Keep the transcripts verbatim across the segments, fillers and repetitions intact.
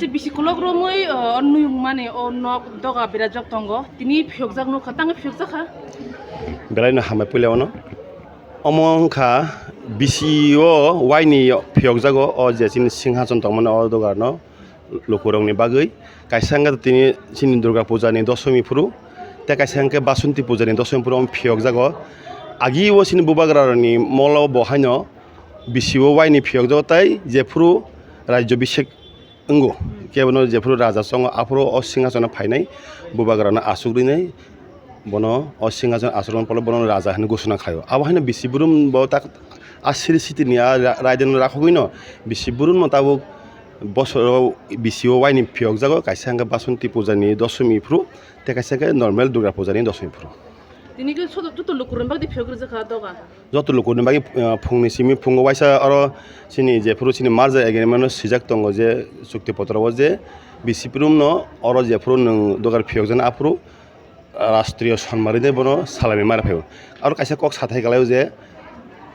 Bisi kolok romwi, o, o nuyung mani o nok doga berajak tongo. Tini phiyokjak nukha, tangwi phiyokjak kha? Belaino hambai puila ono. Omo wngkha bisi o waini phiyokjago o je chini singhason tongmani o dogarno lukurokni bagwi. Kaisa wngkha tini chini Durga Puja ni dosomi phuru, tei kaisa wngkha Basanti Puja ni dosomi phuru omo phiyokjago. Agi o chini bubagrarokni molo bo haino bisi o waini phiyokjago tei jephuru Rajyo Bisek wngo. Kebono jephuru raja chongo, aphuru o singhasono phainai, bubagrano asuk rinai, bono o singhasono asuk rwna polo bono raja hinwi gosona khlaio. Abo haino bisi brum bo tak a siri sitini a ra-, raideno rakhogwino bisi brumno tabuk bosoro bisi o waini phiyokjago, kaisa hwnkhe Basanti Puja ni dosomi phuru, tei kaisa khe normal Durga Puja ni dosomi phuru. Tini khe soto joto lukurokni bagwi phiyok rijak kha doga. Joto lukurokni bagwi, ah, phungni simi phungo waisa oro chini jephuru chini merger agreement no swijak tongo je chukti potro o je bisi brumno oro jephuru nwng dogar phiyokjaknai aphuru, ah, rashtriyo sonmari de bono salami mara phaio. Aro kaisa kok sathai kalaio je,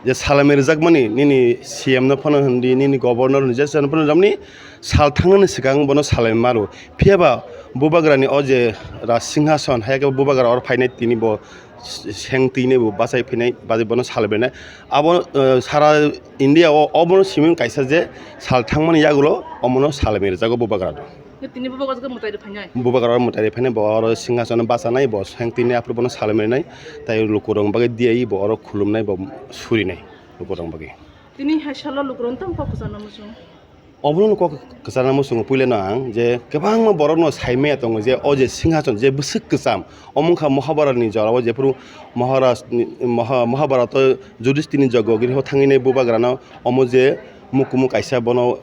je salami rijakmani nini C M no phano hindi, nini governor ni jesa no phano ramni sal thangnani swkang bono salami maro. Phiya ba bubagrani o je Raj Singhason, hai khe bubagra oro phainai tini bo seng twi nai bo bachai phainai, bachai bono salami rinai. Abo, eh, sara India o obono simi kaisa je sal thangmani yagulo omono salami rijago bubagrano. Tini bubagra mwtai rw phainai? Bubagra oro mwtai rw phainai, bo oro singhason bachanai, bo seng twi nai aphuru bono salami rinai, tai lukurokni bagwi diyaui bo oro khulumnai, bo surinai lukurokni bagwi. Tini hai salo lukurokno tamo kok kwchangna muchung? Obono kok kwchangna muchungo puilano ang je kwbangma borokno saimaya tongo je o je singhason je bwswk kwcham, omo wngkha Mahabharatni jorao jephuru Maharaj ni, Maha-, Mahabharato Judhisthirni jogogriho thangwi nai bubagrano omo je mukumu kaisa bono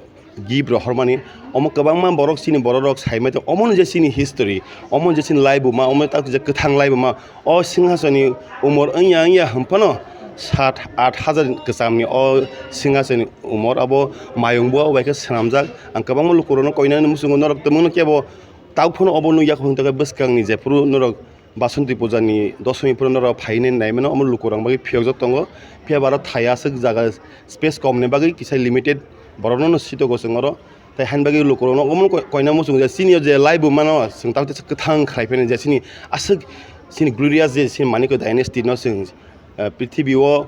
gift rohormani, omo kwbangma borok chini bororok saimai tongo, omono je chini history, omo je chini laibuma, omo tak je kwthang laibuma, o singhasoni umor wngya wngya hwnphano sat at hajar kwchamni o singhasoni umor abo mayung bua bai khe swnamjak. Ang kwbangma lukurokno koinani muchungo norok tongmano kebo tabuk phano obo nukya kho hwnkhe bwskangni jephuru norok Basanti Puja ni dosomi phuru norok phainai naimano omo lukurok bagwi phiyokjak tongo. Phiya ba aro thai aswk jaga space kom ni bagwi kisa limited borokno no sitogo chwng oro. Tai haini bagwi lukurokno omo koi-, koina muchung je chini o je laibuma no chwng tabuk kwthang khlai phano je chini aswk chini glorious je chini Manikya dynasty no chwng, eh, prithibi o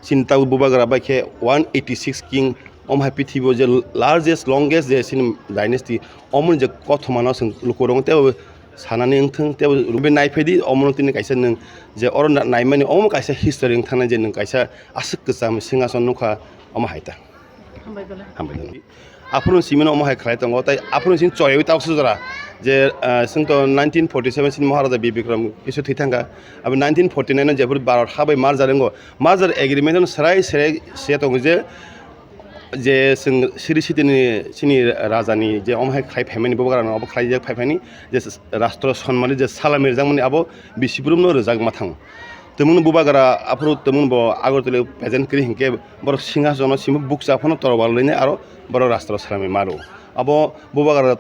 Chini tabuk bubagra bai khe one eighty six king, omo hai pithibio je largest, longest je chini dynasty, omoni je kothoma no chwng lukurok teibo sanani wngthwng, teibo rubui naiphaidi, omono tini kaisa nwng je oro na-, naimani omo kaisa history wngthangna je nwng kaisa aswk kwcham singhason nukha, omo hai ta. Hambai belai. Hambai belai. Aphuru simino omo hai khlai tongo, tai aphuru sim choyawi tabuksa jora je, ah, chwng to nineteen forty seven sini Maharaja Bir Bikram Kishore thwi thangkha. Abo nineteen forty nine o jephuru Bharat ha bai merger wngo, merger agreement no serai serai se tongo je, je chwng siri sitini chini raja ni je omo hai khlai phaimani bubagra no abo khlaijak phaiphani je rastro sonmani je salami rijak mani abo bisi brum no rijak ma thango. Tumung bubagra aphuru tumung bo Agartala present kri hinkhe borok singhasono simi bukcha phano torwal line aro borok rastro salami maro. Abo bubagra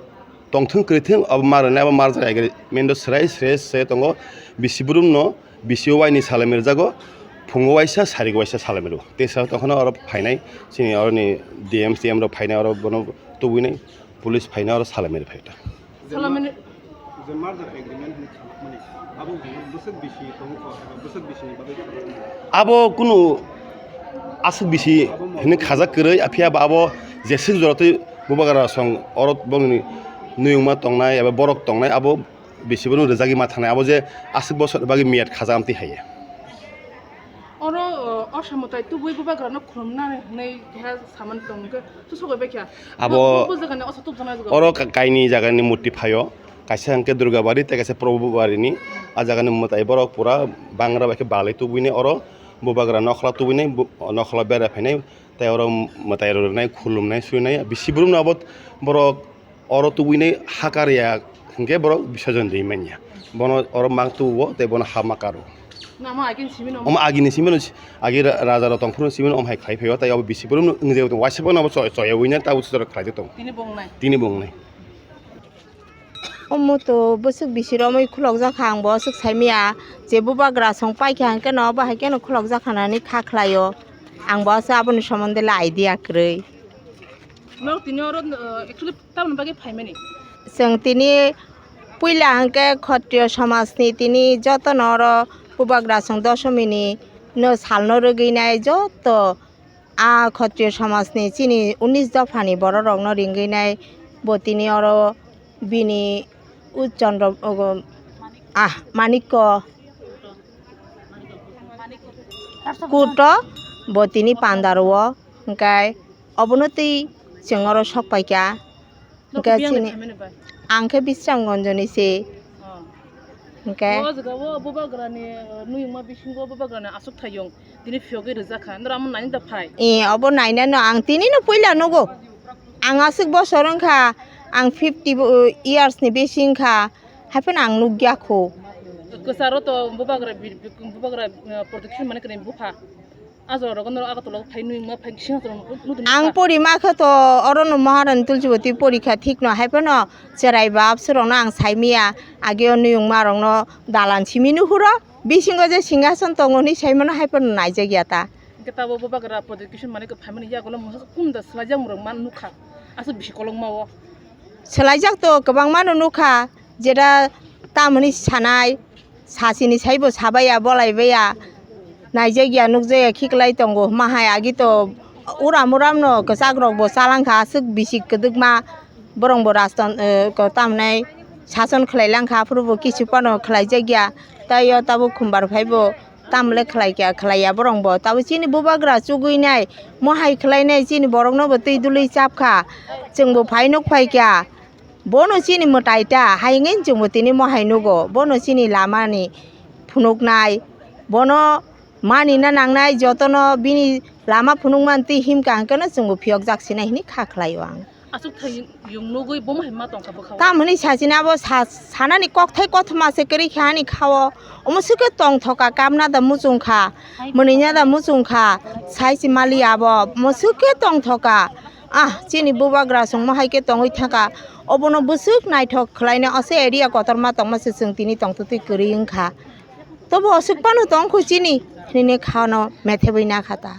tongthwng kwrwithwng abo marwinai abo merger agreement o serai serai se tongo. Bisi brum no bisi o waini salami rwjago, phungo waisa sarigo waisa salami rwo. Tei sa tongkhano oro phainai chini oroni D M C M rok phainai oro bono tubui nai police phainai oro salami rwphai ta. Salami rw- Je merger agreement hinwi khalakmani, abo bwswk bisi tongo kho, eba bwswk bisini bagwi khalakmani? Abo kunu aswk bisi hinwi khajak kwrwi, aphiya ba abo jeswk jora twi bubagra song oro bongni nuyungma tongnai eba borok tongnai, abo bisi bono rwjagwi ma thangnai, abo je aswk bosor bagwi miyat khajak amtwi haiya. Oro, o, o samwtai tubui bubagrano khulumnani hwnwi keha samani tong khe, Abo bo, bo jagani osa tubjaknai jaga. Oro ka-, kaini jagani murti phaio, kaisa hwnkhe Durgabari tei kaisa Probhubarini. A jagani mwtai borok pura bangra bai khe balai tubuinai oro bubagra nokhla tubuinai, bu-, nokhla bera phainai tei oro mwtai rwnai, khulumnai, suinai. Bisi brumno abo borok oro tubuinai hakar ya hwnkhe borok bisorjon ri manya. Bono oro mak tubuo tei bono ha makaro. Namo agini simi no. Omo agini simi no, agi ra-, raja rok tongphuru simi no omo hai khlai phaio, tai abo bisi brum no wngjago tongo, waisa phano abo cho-, choya wina tabuk se khlai tong. Tini bo wngnai. Tini bo wngnai. Omo to bwswk bisi romwi khulokjak kha, ang bo aswk saimaya je bubagra song paikha hwnkhe no, abo hai kheno khulokjak kha nani kha khlaio. Ang bo aswk aboni somonde le idea kwrwi. Norok tini oro, uh, actually tamoni bagwi phaimani? Chwng tini puila hwnkhe Khotriyo somajni tini jotono oro Bubagra chwng dosomini no salno rwgwinai joto a Khotriyo somajni chini unis dophani bororokno ringwinai bo tini oro bini Uchondro, ogo, ah, Manikko Kurto bo tini panda rwo, hwnkhe obono twi chwng oro sok paikha. Hwnkhe chini, ang khe Bisramgonjoni se. Hwnkhe o jaga o Bubagrani, uh, nuyungma bisingo Bubagrani aswk thayung tini phiyogwi rijak kha. Noro amo naina da phai? Eh, obo nainano ang tinino puila nugo. Ang aswk bosor wngkha, ang fifty bo-, years ni bisi wngkha. Haiphano ang nukya kho. Kwcharo to Bubagra bi-, bi-, Bubagra, uh, protection mani kwrwi bupha. Ajorok norok Agartala phai nui ma phai sing ajorok nudum. Ang pori ma khe to oro no Maharani Tulsibati pori kha thik no, haiphano cherai ba absurok no ang sai miya, age o nuyung ma rok no dalan simi nuhuro, bisingo je singhason tongo hinwi sai mano haiphano naijak ya ta. Hwnkhe tabo Bubagra protection mani khe phaimani yagulo mungsa kunda swlaijak murok man nukha. Aswk bisi kolokma o. Swlaijak to kwbangma no nukha, jeta tamoni sanai, sasini saibo sabaiya, bolaibaiya, naijakya, nukjakya khiklai tongo. Mahai agi to uram uram no kwchak rok bo chalangkha, aswk bisi kwdwkma borong bo rajtan-, eh, ko tamnai sason khlai langkha, aphuru bo kisu phano khlaijakya. Tai o tabuk khumbar phaibo tamle khlai kya, khlaiya borong bo. Tabo chini Bubagra chugui nai, mohai khlai nai, chini borok no bo twi dului chap kha. Chwng bo phai nuk phai kya. Bono chini mwtai ta, hai wngwi chwng bo tini mohai nugo. Bono chini lama ni phunuk nai. Bono mani na nang nai, joto no bini lama phunuk man twi him kha hwnkhe no chwng bo phiyok jak sinai hinwi kha khlai o ang. Aswk thai yung nugwi bo hai ma tongkha bwkha o. Tam hwnwi sachina abo sa-, sanani kokthai kothoma se kwrwi kha ani kha o. Omo swkhe tongthoka, kapna da muchung kha, mwnwina da muchung kha, sai se mali abo, omo swkhe tongthoka. Ah, chini Bubagra chwng mo hai khe tongwi thangkha. Obono bwswk naithok khlaina, o se area kotorma tongma se chwng tini tongtwtwi kwrwi wngkha. Tobo aswk phano tongkhu chini, hinwi khano methebwi nakha ta.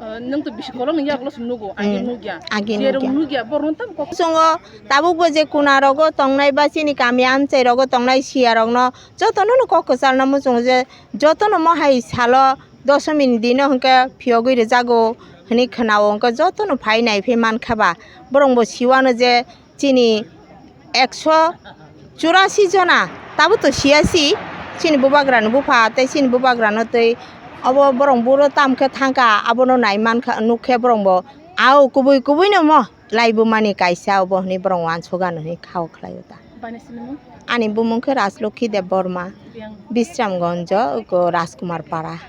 Ah, nwng to bisi kolokni yagulo se nugo, agi nugya. Agi nugya. Nugya, borokno tamo kok. Chwng o tabukbo je kuna rogo tongnai ba chini kami amchai rogo tongnai siya rokno jotono no kok kwchalna muchungo je jotono mohai salo dosomi ni dino hwnkhe phiyogwi rwjago hinwi khwnao, hwnkhe jotono phai nai phai mankha ba borokbo siwano je chini ekso churasi jona, tabuk to siyasi, chini Bubagrani bupha tei chini Bubagrano tei obo borok buro tam khe thangkha, abono nai mankha, nukkhe borokbo ao kubui kubui no mo laibumani kaisa obo hinwi borok uansukha hinwi khao khlaio ta. Ani bumung khe Rajlokhi Debbarma, Bisramganj, Rajkumar Para.